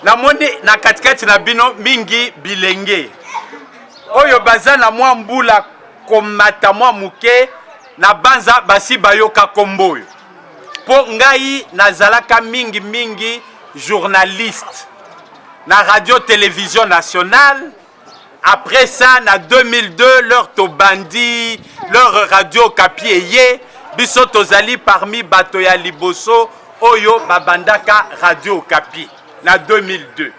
Namoni na katikati na bino mingi bilenge oyo baza na mwa mbula komata mwa moke, na banza basi bayoka nkombo oyo, mpo ngai nazalaka mingi mingi journaliste na radio télévision nationale. Après ça, na 2002, leur tobandi leur radio Okapi eye, biso tozali parmi bato ya liboso oyo babandaka radio Okapi na 2002.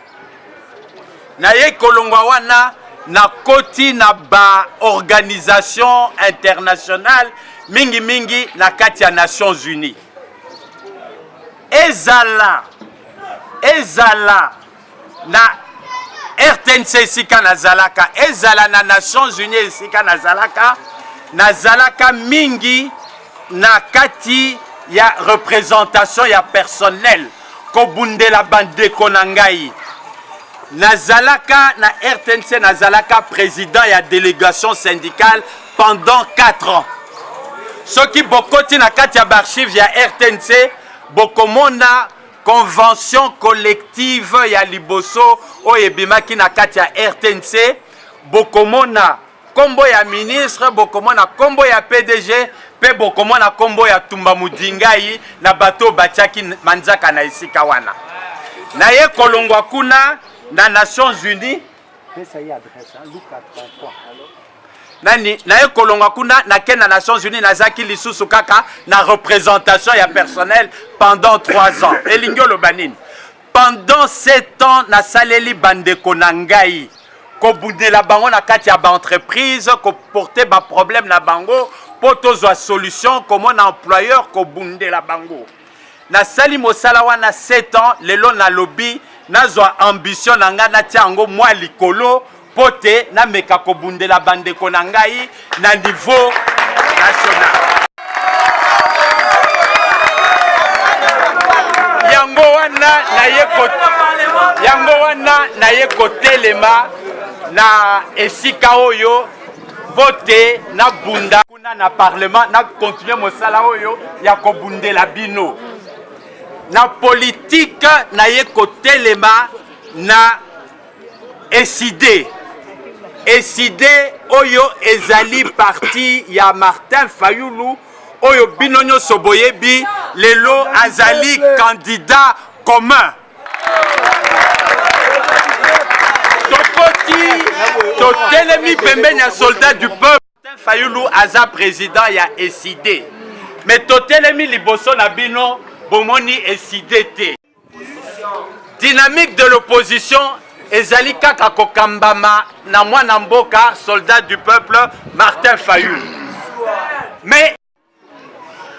Naye kolongwa wana, nakoti na ba organisation internationale mingimingi na kati ya Nations Unies. Ezala na RTNC esika nazalaka, ezala na Nations Unies esika nazalaka, nazalaka mingi na kati ya représentation ya personnel, kobundela bandeko na ngai. Nazalaka na RTNC, nazalaka président ya délégation syndicale pendant 4 ans. Soki bokoti na kati ya baarchive ya RTNC, bokomona convention collective ya liboso oyo ebimaki na kati ya RTNC, bokomona kombo ya ministre, bokomona kombo ya PDG, mpe bokomona kombo ya Tumba Mudingai na bato oyo batiaki manzaka na esika wana. Naye kolongwa kuna na Nations Unies, pesa ye adresse, Luka 33 nani. Naye kolongwa kuna, nake na Nations Unies, nazalaki lisusu kaka na représentation ya personnel pendant 3 ans. Elingi oloba nini? Pendant 7 ans nasaleli bandeko na ngai, kobundela bango na kati ya baentreprise, koporter baproblème na bango mpo tozwa solution, komona employeur, kobundela bango. Nasali mosala wana 7 ans. Lelo nalobi nazwa ambition na ngai, natia yango mwa likolo mpo te nameka kobundela bandeko na ngai na niveau national. Yango wana naye kotelema na esika oyo mpo te nabunda kuna na parlement, na continue mosala oyo ya kobundela bino na politike. Naye kotelema na ECiDé. ECiDé oyo ezali parti ya Martin Fayulu, oyo bino nyonso boyebi lelo azali candidat commun. Tokoti, totelemi pembeni ya soldat du peuple. Martin Fayulu aza président ya ECiDé, mais totelemi liboso na bino, bomoni ECiDé te. Dynamique de l'opposition ezali kaka kokambama na mwana mboka, soldat du peuple Martin Fayulu, mais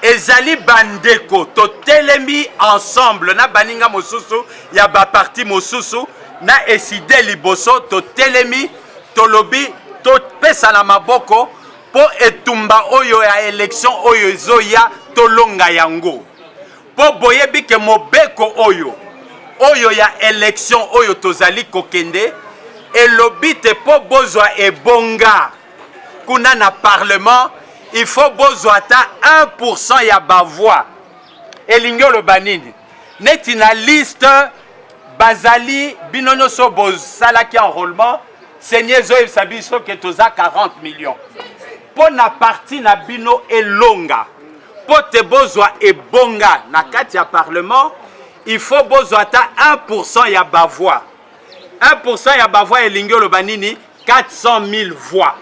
ezali bandeko totelemi ensemble na baninga mosusu ya baparti mosusu na ECiDé liboso. Totelemi, tolobi topesana maboko mpo etumba oyo ya élection oyo ezoya, tolonga yango, mpo boyebi ke mobeko oyo ya élection oyo tozali kokende elobi te mpo bozwa ebonga kuna na parlement, il faut bozwa ata 1 ya bavoix. Elingi oloba nini? Neti na liste bazali bino nyonso bosalaki enrôlement, CENI ezoyebisa biso ke toza 40 millions. Mpo na parti na bino elonga, mpo te bozwa ebonga na kati ya parlement, il faut bozwa ata 1 ya bavoix. 1 ya bavoix elingi oloba nini? 400 000 voix.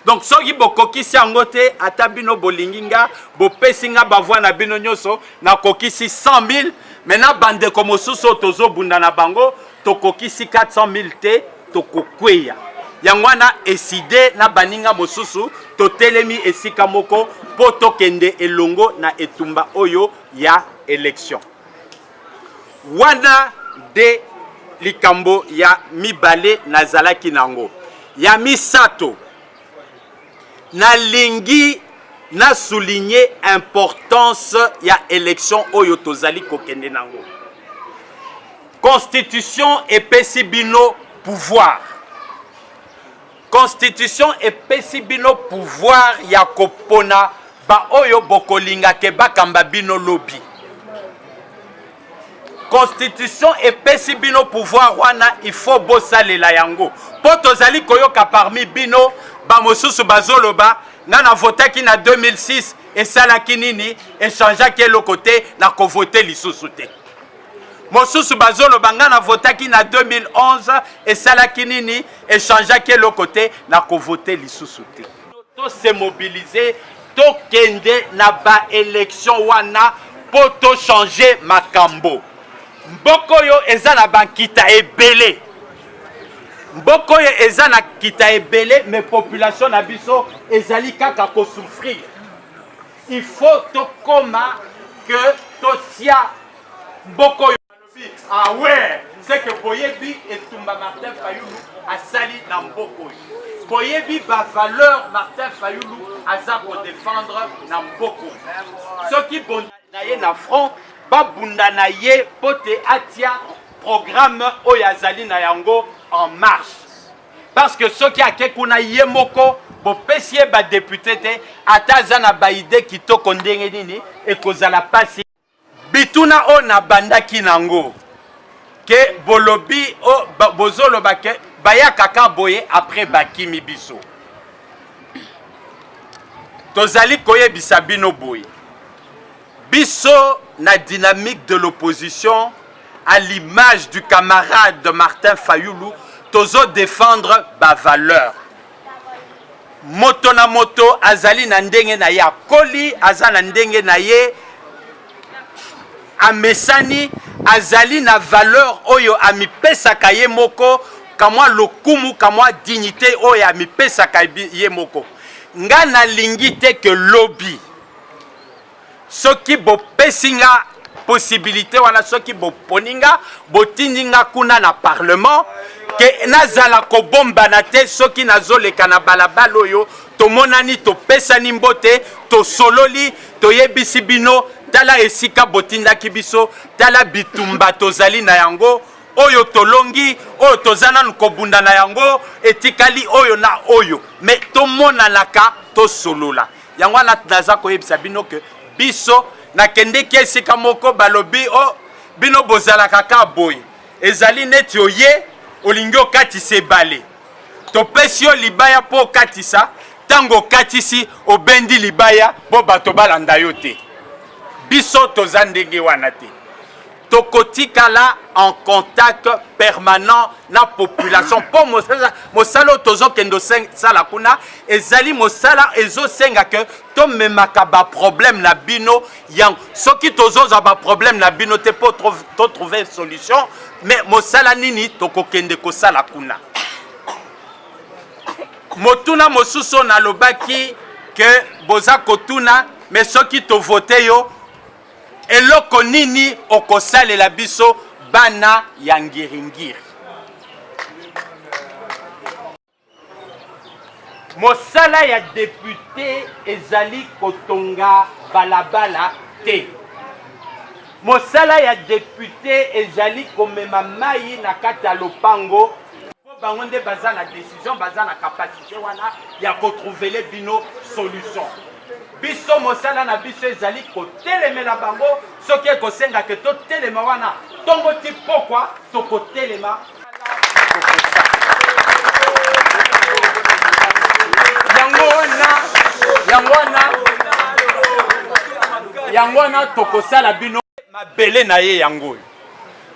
Donc soki bokokisi yango te, ata bino bolingi nga, bopesi nga bavoix na bino nyonso, nakokisi 100 000, mais na bandeko mosusu oyo tozobunda na bango tokokisi 400 000 te, tokokweya. Yango wana ECiDé na baninga mosusu totelemi esika moko mpo tokende elongo na etumba oyo ya élection wana. Nde likambo ya mibale nazalaki nango. Ya misato, nalingi na souligner importance ya élection oyo tozali kokende nango. Constitution epesi bino pouvoir, constitution epesi bino pouvoir ya kopona baoyo bokolinga ke bakamba bino lobi. Constitution epesi bino pouvoir wana, il faut bosalela yango. Mpo tozali koyoka parmi bino bamosusu bazoloba: nga navotaki na 2006, esalaki nini? Echangeaki eloko te, nakovote lisusu te. Mosusu bazoloba: nga navotaki na 2011, esalaki nini? Echangeaki eloko te, nakovote lisusu te. Tose mobiliser, tokende na baélection wana mpo tochange makambo. Mboka oyo eza na bankita ebele, mboka oyo eza na kita ebele, mais population na biso ezali kaka kosouffrir. Il faut tokóma ke totia mboka oyo. Balobi: ah ouais, c'est que boyebi etumba Martin Fayulu asali na mboka oyo, boyebi bavaleur Martin Fayulu aza kodéfendre na mboka oyo. Soki bonda na ye na front, babunda na ye mpo te atia programme oyo azali na yango en marche, parce que soki ake kuna ye moko, bopesi ye badéputé te, ata aza na baidées kitoko ndenge nini, ekozala mpasi. Bituna oyo nabandaki nango ke bolobi o, bozoloba ke bayakaka boye, après bakimi. Biso tozali koyebisa bino boye: biso na dynamique de l'opposition, à l'image du camarade Martin Fayulu, tozodéfendre bavaleur. Moto na moto azali na ndenge na ye akoli, aza na ndenge na ye amesani, azali na valeur oyo amipesaka ye moko, kamwa lokumu, kamwa dignité oyo amipesaka ye moko. Nga nalingi te ke lobi, soki bopesi nga possibilité wana, soki boponi nga, botindi nga kuna na parlement, ke nazala kobombana te. Soki nazoleka na balabala oyo, tomonani, topesani mbote, tosololi, toyebisi bino: tala esika botindaki biso, tala bitumba tozali na yango, oyo tolongi, oyo toza nanu kobunda na yango, etikali oyo na oyo. Mais tomonanaka, tosolola. Yango wana naza koyebisa bino ke biso nakendeki esika moko, balobi: o oh, bino bozalaka ka boye, ezali neti oye olingi okatisa ebale, topesi yo libaya mpo okatisa, ntango okatisi, obendi libaya mpo bato balanda yo te. Biso toza ndenge wana te. Tokotikala en contact permanent na population, mpo mosala oyo tozokende osala kuna ezali mosala ezosenga ke tomemaka baproblème na bino yango. Soki tozozwa baproblème na bino te mpo totrouve solution, mais mosala nini tokokende kosala kuna? Motuna mosusu oyo nalobaki ke boza kotuna: mais soki tovote yo, eloko nini okosalela biso bana ya Ngiringiri? Mosala ya député ezali kotonga balabala te. Mosala ya député ezali komema mai na kati ya lopango, mpo bango nde baza na décision, baza na capacité wana ya kotrouver bino solution. Biso, mosala na biso ezali kotelemela bango. Soki ekosengaka totelema wana ntongo ti pokwa, tokotelema. Yango wana tokosala bino mabele na ye yango oyo.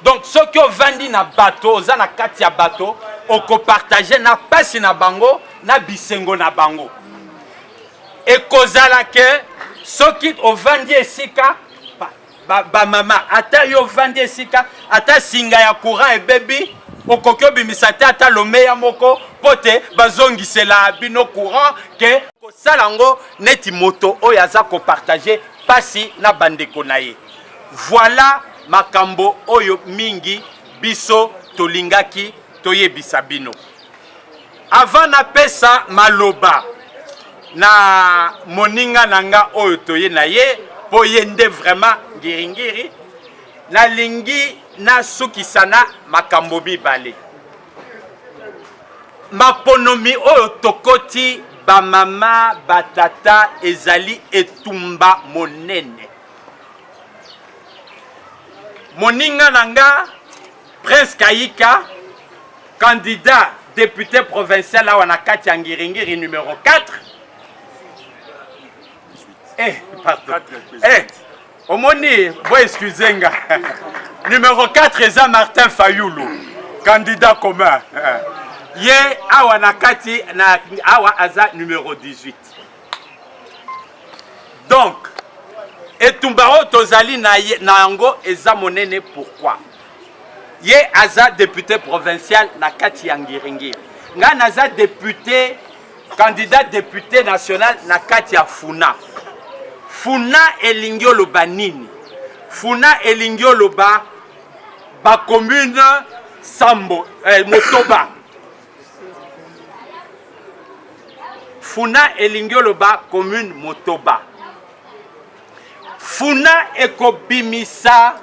Donc soki ovandi na bato, oza na kati ya bato, okopartage na pasi na bango, na bisengo na bango. Ekozala ke soki ovandi esika bamama, ba ata yo ovandi esika, ata singa ya courant ebebi, okoki obimisa te ata lomeya moko mpo te bazongisela bino courant, ke kosala yango neti moto oyo aza kopartage pasi na bandeko na ye. Voilà makambo oyo mingi biso tolingaki toyebisa bino. Avant napesa maloba na moninga na nga oyo toye na ye, mpo ye nde vraiment Ngiringiri, nalingi nasukisa na makambo mibale. Maponomi oyo tokoti, bamama, batata, ezali etumba monene. Moninga na nga Prince Kayika, candidat député provincial awa na kati ya Ngiringiri numéro 4. Eh, pardon. Eh, omoni, bo excusez nga. Numéro 4 eza Martin Fayulu, candidat commun. Ye awa na kati na awa aza numéro 18. Donc, etumba oyo tozali na yango eza monene pourquoi? Ye aza député provincial na kati ya Ngiringiri. Nga naza député candidat député national na kati ya Funa. Funa elingi oloba nini? Funa elingi oloba ba commune sambo eh, motoba. Funa elingi oloba commune motoba. Funa ekobimisa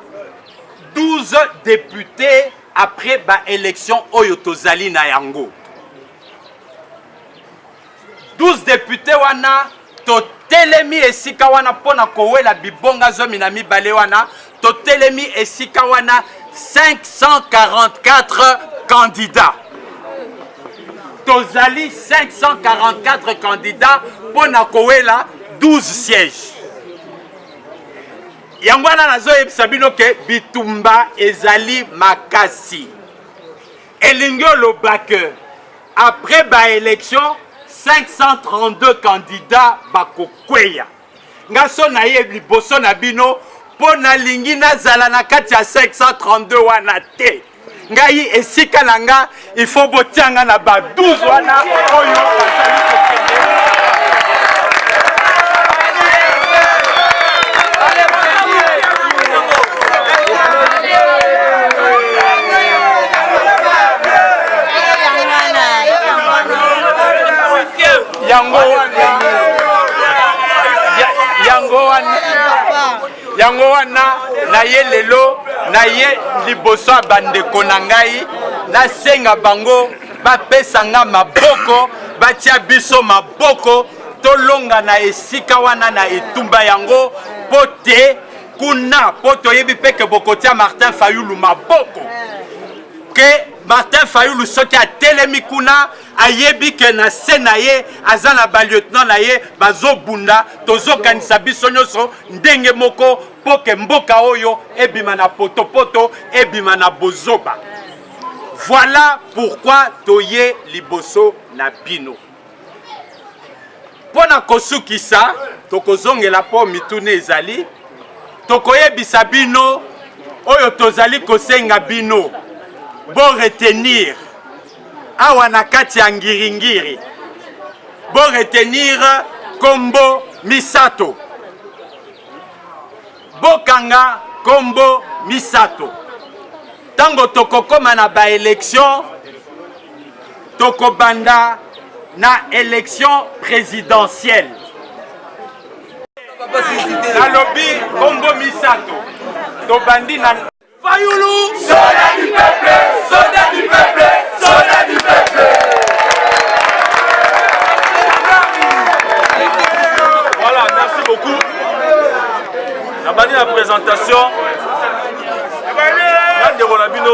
12 députés après ba élection oyo tozali na yango. 12 députés wana totelemi esika wana mpo na kowela bibonga 12 wana, totelemi esika wana 544 candidats. Tozali 544 candidats mpo na kowela 12 sièges. Yango wana nazoyebisa bino ke bitumba ezali makasi. Elingi oloba ke après ba élection 532 candidats bakokweya. Nga so naye liboso na bino mpo nalingi nazala na kati ya 532 wana te. Ngai esika na nga il faut botia nga na ba 12 wana oyo bazali kokende. Yango yango wana yango wana naye lelo naye liboso ya bandeko na ngai nasenga bango bapesa nga maboko, batia biso maboko tolonga na esika wana na etumba yango, po te kuna po toyebi pe ke bokotia Martin Fayulu maboko, ke Martin Fayulu soki atelemi kuna ayebi ke na se na ye aza na ba lieutenant na ye bazobunda, tozokanisa biso nyonso ndenge moko po ke mboka oyo ebima na potopoto, ebima na bozoba. Voilà pourquoi toye liboso na bino. Mpo na kosukisa, tokozongela mpo mituna ezali, tokoyebisa bino oyo tozali kosenga bino bo retenir awa na kati ya Ngiringiri, bo retenir kombo misato, bokanga kombo misato. Tango tokokoma na ba election, tokobanda na election présidentielle. Nalobi kombo misato, tobandi na Fayulu, soldat du peuple, soldat du peuple, soldat du peuple. Voilà, merci beaucoup. Nabandi na présentation. Na ndeko na bino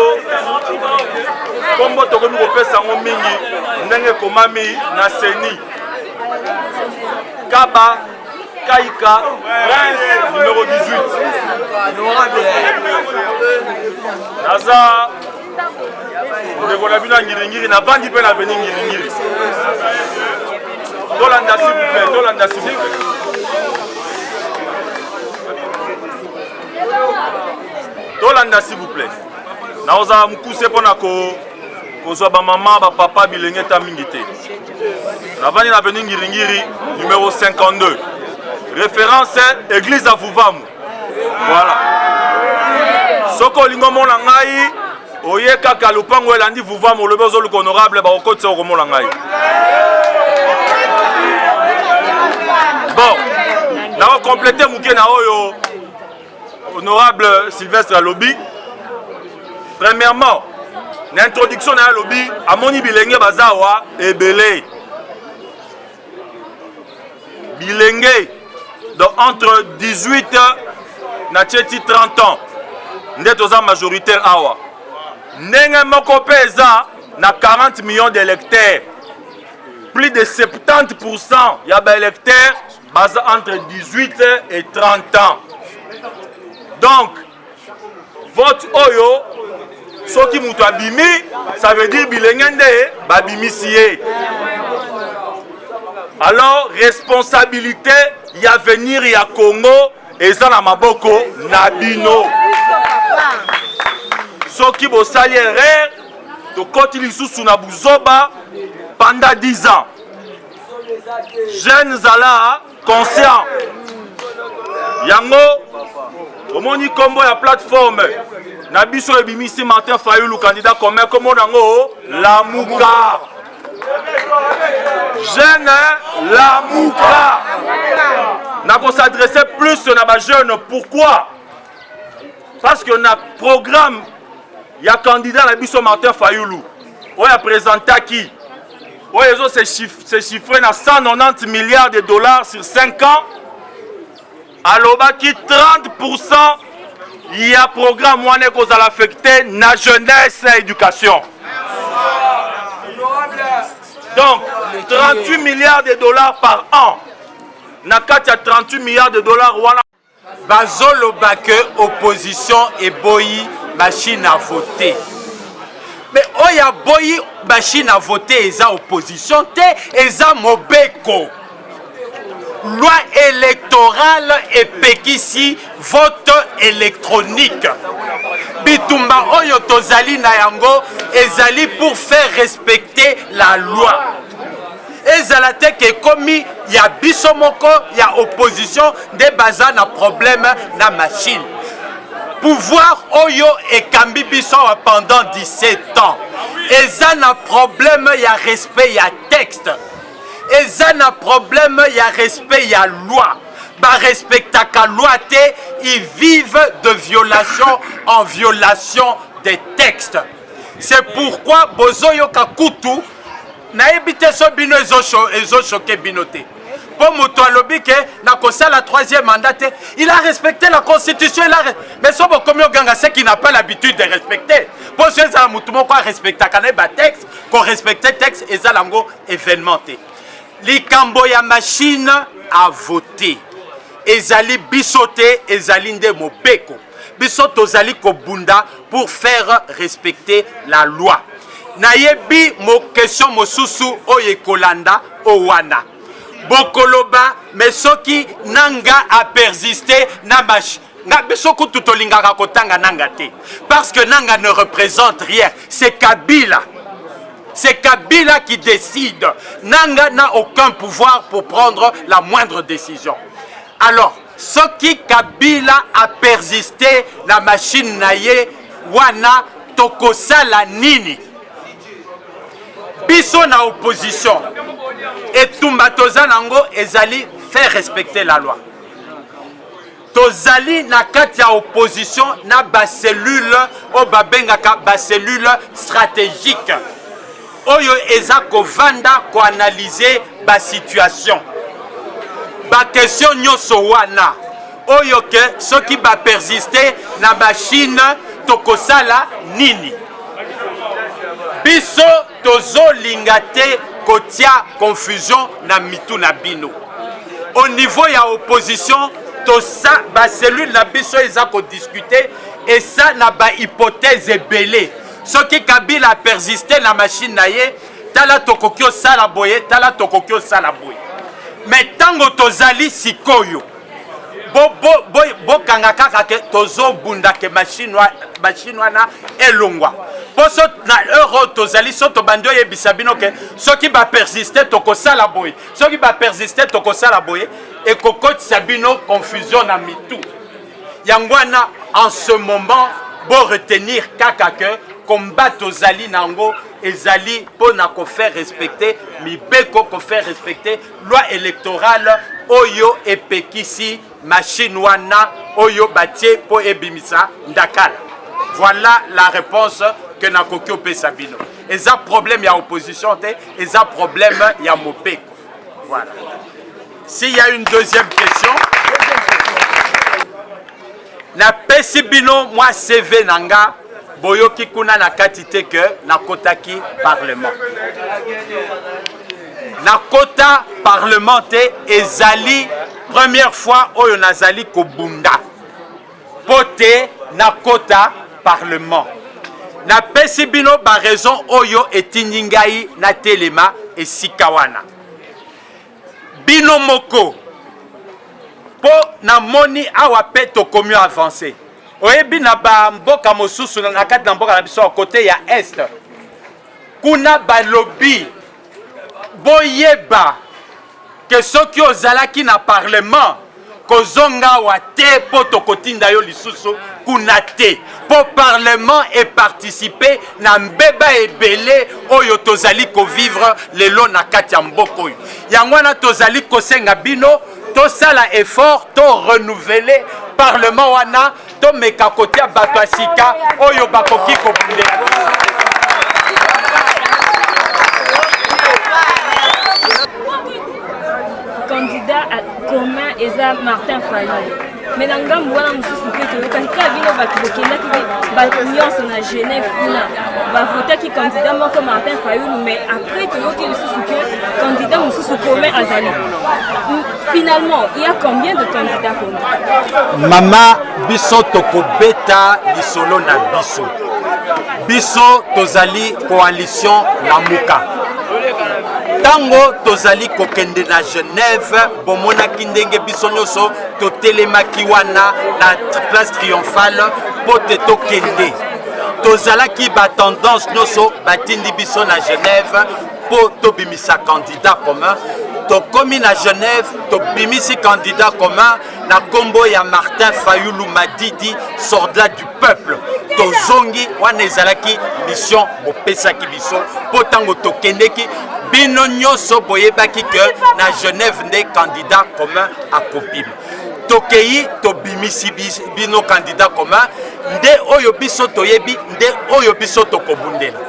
kombo tokomi kopesa yango mingi ndenge ekomami na seni Kaba Kaika Prince numéro 18. Naza ndeko na bino ya Ngiringiri, navandi mpe na avenue Ngiringiri. Tolanda s'il vous plaît, tolanda s'il vous plaît. Tolanda s'il vous plaît. Nakozala mokuse mpo na kozwa bamama, bapapa, bilenge ta mingi te. Navandi na avenue Ngiringiri numéro 52. Référence église à Vuvamu. Voilà. Soko olingi omona ngai, oye kaka lopango elandi Vuvamu, olobi ozoluka honorable, bakokotisa okomona ngai. Bon, nako compléter moke na oyo honorable Sylvestre alobi. Premièrement, na introduction na ye alobi amoni bilenge baza awa ebele, bilenge donc entre 18 na tieti 30 ans. nde toza majoritaire awa. Ndenge moko mpe eza na 40 millions d'électeurs. Plus de 70% ya ba électeurs baza entre 18 et 30 ans. Donc vote oyo soki moto abimi, ça veut dire bilenge nde babimisi ye. Alors responsabilité ya avenir ya Congo eza na maboko na bino. Soki bosali erreur, tokoti lisusu na buzoba pendant 10 ans. Jeune, zala conscient. Yango omoni nkombo ya plateforme na biso ebimisi Martin Fayulu candidat commun, kombo nango Lamuka. Jeune, lamuka. Nakos'adresse plus na bajeune. Pourquoi? Parce que na programme ya candidat na biso Martin Fayulu oyo apresentaki, oyo ezo se chiffre na 190 milliards de dollars sur 5 ans, alobaki 30% ya programme wana ekozala affecté na jeunesse na éducation. Donc 38 milliards de dollars par an. Na kati ya 38 milliards de dollars wana, Bazoloba ke opposition eboyi machine à voter, mais oyo aboyi machine à voter eza opposition te, eza mobeko. Loi électorale epekisi vote électronique. Bitumba oyo tozali na yango ezali pour faire respecter la loi. Ezala te ke ekomi ya biso moko ya opposition nde baza na problème na machine. Pouvoir oyo ekambi biso awa pendant 17 ans eza na problème ya respect ya texte, eza na problème ya respect ya loi. Barespectaka loi te, ils vivent de violation en violation des textes. C'est pourquoi bozoyoka kutu, nayebi te so bino ezochoquer bino te, mpo moto alobi ke nakosala troisième mandat te. Il a respecté la constitution, il a, mais so bokomi oganga, ce qui n'a pas l'habitude de respecter. Mpo so ezala motu moko arespectaka na ye batexte, korespecte texte eza yango événement te. Likambo ya machine à voter ezali biso te, ezali nde mobeko. Biso tozali kobunda pour faire respecter la loi. Nayebi mo question mosusu oyo ekolanda o wana, bokoloba: mais soki Nanga apersiste na machine? Nga biso kutu tolingaka kotanga Nanga te, parce que Nanga ne représente rien. C'est Kabila, c'est Kabila qui décide. Nanga n'a aucun pouvoir pour prendre la moindre décision. Alors soki Kabila a persisté na machine na ye wana, tokosala nini? Biso na opposition, etumba toza nango ezali faire respecter la loi. Tozali na kati ya opposition na bacellule oyo babengaka bacellule stratégique, oyo eza kovanda koanalyse basituation, baquestion nyonso wana oyo ke soki bapersiste na machine, tokosala nini. Biso tozolinga te kotia confusion na mitu na bino. Au niveau ya opposition, tosa bacellule na biso eza kodiscute esa na bahypothèse ebele. Soki Kabila apersiste na machine na ye, tala tokoki osala boye, tala tokoki osala boye. Mais ntango tozali sikoyo, bokanga kaka ke tozobunda ke machine wana elongwa. Mpo so na heure oyo tozali, so tobandi oyebisa bino ke soki bapersiste tokosala boye, soki bapersiste tokosala boye, ekokotisa bino confusion na mitu. Yango wana, en ce moment, bo retenir kaka ke combat tozali na yango ezali mpona kofaire respecter mibeko, kofaire respecter loi électorale oyo epekisi machine wana oyo batie mpo ebimisa ndakala. Voilà la réponse que nakoki opesa bino. Eza problème ya opposition te, eza problème ya mobeko. Voilà. S'il y a une deuxième question. Napesi bino mwa CV na nga, boyoki kuna na kati te que nakotaki parlement. Nakota parlement te, ezali première fois oyo nazali kobunda mpo te nakota parlement. Napesi bino ba raison oyo etindi ngai natelema esika wana. Bino moko po namoni awa pe tokomi avance. Oyebi na ba mboka mosusu na kati na mboka na biso kote ya est kuna balobi boyeba ke soki ozalaki na parlement kozonga awa te mpo tokotinda yo lisusu kuna te mpo parlement eparticipe na mbeba ebele oyo tozali kovivre lelo na kati ya mboka oyo. Yango wana tozali kosenga bino tosala effort to renouveler parlement wana, tomeka kotia bato ya sika oyo bakoki kobundela biso. Candidat commun eza Martin Fayulu. Mais na ngambo wana mosusu mpe toyokaki kaka bino bato bokendaki bato nyonso na Genève kuna bavotaki candidat moko Martin Fayulu, mais après toyoki lisusu ke candidat mosusu commun azali. Finalement, il y a combien de candidats communs? Mama, biso tokobeta lisolo na biso. Biso tozali coalition Lamuka. Tango tozali kokende na Genève, bomonaki ndenge biso nyonso totelemaki wana na place triomphale mpo te tokende. Tozalaki ba tendance nyonso batindi biso na Genève mpo tobimisa candidat commun. Tokomi na Genève, tobimisi candidat commun na kombo ya Martin Fayulu Madidi, soldat du peuple. Tozongi wana ezalaki mission bopesaki biso mpo ntango tokendeki bino nyonso boyebaki ke na Genève nde candidat commun akobima. Tokei tobimisi bino candidat commun nde oyo biso toyebi, nde oyo biso tokobundela.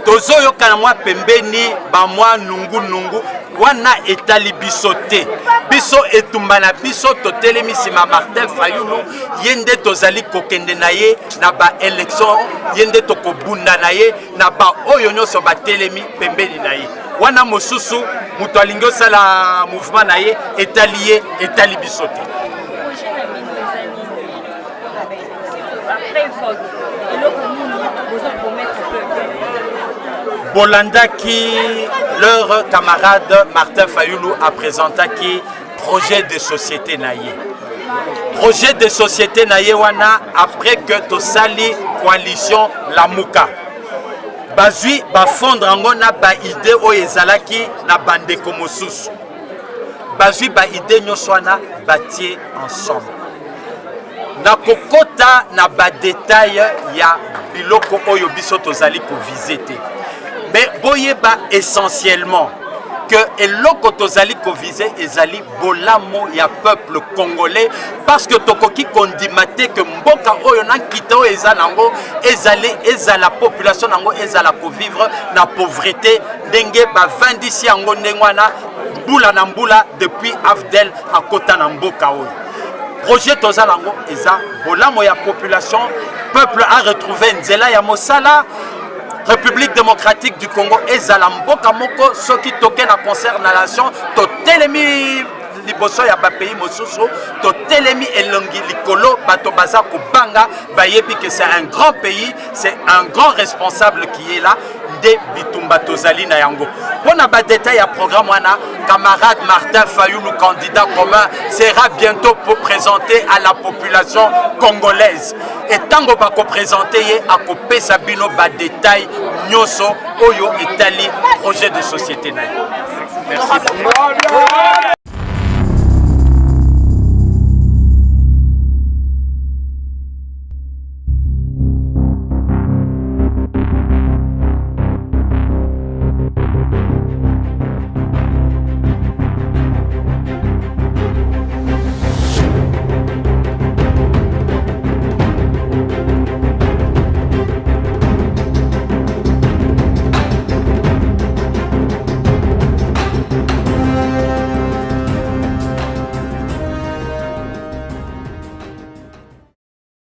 Tozoyokana mwa pembeni ba mwa nungu nungu wana etali biso te. Biso etumba na biso totelemi nsima Martin Fayulu, ye nde tozali kokende na ye na ba election, ye nde tokobunda na ye na ba oyo nyonso batelemi pembeni na ye. Wana mosusu moto alingi osala mouvement na ye, etali ye, etali biso te. Projet na bino eza nini? Après vote, eloko nini bozo promettre peuple? Bolandaki leur camarade Martin Fayulu a présentaki projet de société na ye. Projet de société na ye wana après que tosali coalition Lamuka. Bazwi ba fondre yango na ba idée oyo ezalaki na bandeko mosusu. Bazwi ba idée nyonso wana batie ensemble. Nakokota na ba détail ya biloko oyo biso tozali koviser te. Mais boyeba essentiellement que eloko tozali koviser ezali bolamu ya peuple congolais, parce que tokoki kondima te que mboka oyo na nkita oyo eza nango ezali ezala population nango ezala kovivre na pauvreté ndenge bavandisi yango ndenge wana mbula na mbula depuis Afdel akota na mboka oyo. Projet toza nango eza bolamu ya population, peuple a retrouvé nzela ya mosala. République démocratique du Congo ezala mboka moko soki toke na concert na nation totelemi liboso ya ba pays mosusu, totelemi elongi likolo, bato baza kobanga, bayebi que c'est un grand pays, c'est un grand responsable qui est là. Nde bitumba tozali na yango. Pona ba détail ya programme wana, camarade Martin Fayulu, candidat commun, sera bientôt pour présenter à la population congolaise. Et tango bako présenter ye, akopesa bino ba détail nyonso oyo etali projet de société na ye. Merci.